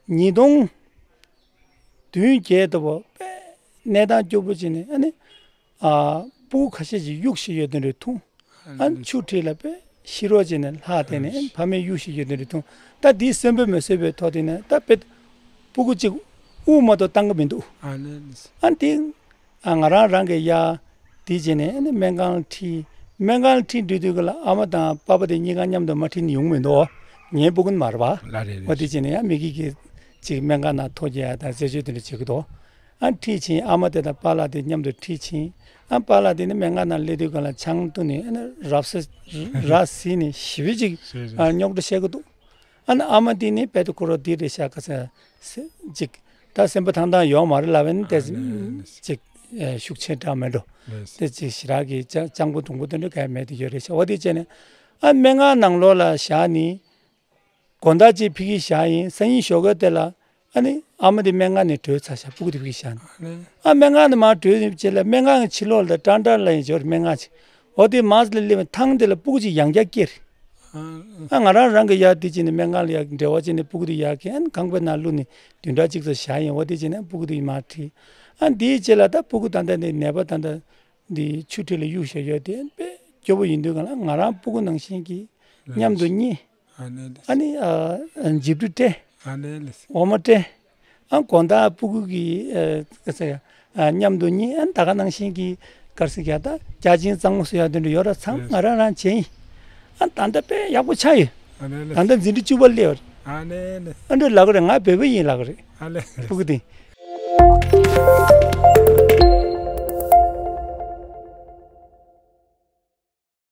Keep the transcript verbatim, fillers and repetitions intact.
ཉིས་སྟོང་བདུན་བརྒྱད་དུ་བ་དཔེ་གནས་སྟངས་སྐྱོ་པོ་ཅིག་ནས་ཨ་ནི་ཨ་སྤུ་གུ་ཁ་ཤས་ཅིག་གཡུག་བཞིན་ཡོད་དོན་རེ་ཐུང་། ཨ་ནི་ཆུ་ཁྲིད་ལ་དཔེ་ཤི་རོགས་བྱས་ནས་ལྷག་དེ་ནས་ཕ་མས་གཡུག་བཞིན་ཡོད་དོན་རེ་ཐུང་། ད་འདི་གསོན་པོ་མི་གསོན་པོའི་ཐོག་དེ་ནས་ད་དཔེ་སྤུ་གུ་གཅིག་དབུགས་མ་གཏོགས་བཏང་གི་མི་འདུག་ཨ་ནི་དེ་ཨ་ང་རང་རང་གི་ཡ་དེ་བྱས་ནས་ཨ་ནི་སྨན་ཁང་ལ་ཁྲིད། སྨན་ཁང་ལ་ཁྲིད་འགྲོ་དུས་ག་ལ་ཨ་མ་དང་པ་ཕ་དེ་གཉིས་ཀ་མཉམ་དུ་མ་ཁྲིད་ན་ཡོང་མི་འདུག་ངའི་སྤུ་གུ་ནི་མ་རེད་པ། ལ་རེད་རེད། འོ་དེ་བྱས་ནས་ཡང་མི་གི་གི་ཅིག་སྨན་ཁང་ནང་ཐོ་རྒྱག་ཡ་དང་རྩད་གཅོད་དེ་འདྲ་བྱེད་ཀྱི་འདུག་ཨ་ཁྲིད་ཕྱིན་ཨ་མ་དེ་དང་པཱ་ལགས་དེ་མཉམ་དུ་ཁྲིད་ཕྱིན། ཨ་པཱ་ལགས་དེ་ནི་སྨན་ཁང་ནང་སླེབས་དུས་ག་ལ་ཆང་བཏུང་ནས་ཨ་ནི་རབ་ས་ར་བཟི་ནས་ཞེ་པོ་ཅིག་ཨ་རྙོག་དྲ་བཤད་ཀྱི་འདུག་ཨ་ནི་ཨ་མ་དེ་ནི་དཔལ་དུ་ཁོ་རོ་དེ་རེད་ཤག་ག་ས་ཅིག་ད་སེམས་པ་ཐང་ཐང་ཡོང་མ་རེད་ལབ་ནས་དེ་ཅིག་ཤུགས་ཆེན་དྲག་མེད་འགྲོ། དེ་ཅིག་ཞེ་དྲག་གི་སྤྱང་སྤྱང་པོ་དུང་པོ་དེ་འདྲ་ག་ཡ་མེད་དེ་ཡོད་རེད་ཤག་འོ་དེ་བྱས་ནས་ཨ་སྨན་ཁང་ནང་ལོགས་ལ་བཞག་ནས། དགོང་དག་ཅིག་ཕ་གིར་བཞག་ཡིན། སང་ཉིན་ཞོགས་ཀས་དེ་ལ་ཨ་ནི་ཨ་མ་དེ་སྨན་ཁང་ནས་བྲོས་ཚར་ཤག་སྤུ་གུ་དེ་ཕ་གིར་བཞག་ནས། ཨ་སྨན་ཁང་ནས་མར་བྲོས་ཡོང་རྗེས་ལ་སྨན་ཁང་གི་ཕྱི་ལོགས་ལ་ཀྲང་ཀྲང་ལ་ཡིན་འབྱོར་སྨན་ཁང་ཅིག་འོ་དེ་མར་ལ་སླེབས་པའི་ཐང་དེ་ལ་སྤུ་གུ་ཅིག་ཡང་བསྐྱར་སྐྱེས་རེད། ཨ་ང་རང་རང་གི་ཡ་དེ་བྱས་ནས་སྨན་ཁང་ལ་ཡ་འབྲེལ་བ་བྱས་ནས་སྤུ་གུ་དེ་ཡར་ཁྱེར་ཨ་ནི་ཁང་པའི་ནང་བླུགས་ནས་བདུན་ཕྲག་གཅིག་ཙམ་བཞག་ཡིན། འོ་དེ་བྱས་ནས་སྤུ་གུ་དེ་མར་ཁྲིད། ཨ་འདིའི་རྗེས་ལ་ད་སྤུ་གུ་ད་ལྟ་ནས་ནད་པ་ད་ལྟ་འདི་ཆུ་ཁྲིད་ལ་གཡུག་བཞག་ཡོད་དེ་དཔེ་སྐྱོ་པོ་ཡིན་དུས་ག་ལ་ང་རང་སྤུ་གུ་ནང་བཞིན་གྱི་མཉམ་དུ་གཉིད། ཨ་ནི་ཨ་ནི་ཨ་འཇིབ་རུ་སྤྲད། ཨ་ནི་ལེ། འོ་མ་སྤྲད། ཨ་དགོང་དག་སྤུ་གུ་གི་ཨ་ག་ཚ་ཡ་ཨ་མཉམ་དུ་གཉིད་ཨ་ད་ག་ནང་བཞིན་གྱི་གར་སི་ག་ད་བརྒྱ་བྱིན་གཙང་མོ་སུ་ཡ་དོན་དུ་ཡོད་ར་ཚང་ང་རང་རང་བྱས་ཡིན། ཨ་ད་ལྟ་དཔེ་ཡག་པོ་ཆགས་ཡོད། ཨ་ནི་ལེ། ད་ལྟ་འཛིན་གྲྭ་བཅུ་པ་སླེབས་ཡོད། ཨ་ནི་ལེ། ཨ་འདྲ་ལབ་གི་རེད། ང་བོད་པ་ཡིན་ལབ་གི་རེད། ཨ་ལེ། སྤུ་གུ་དེ།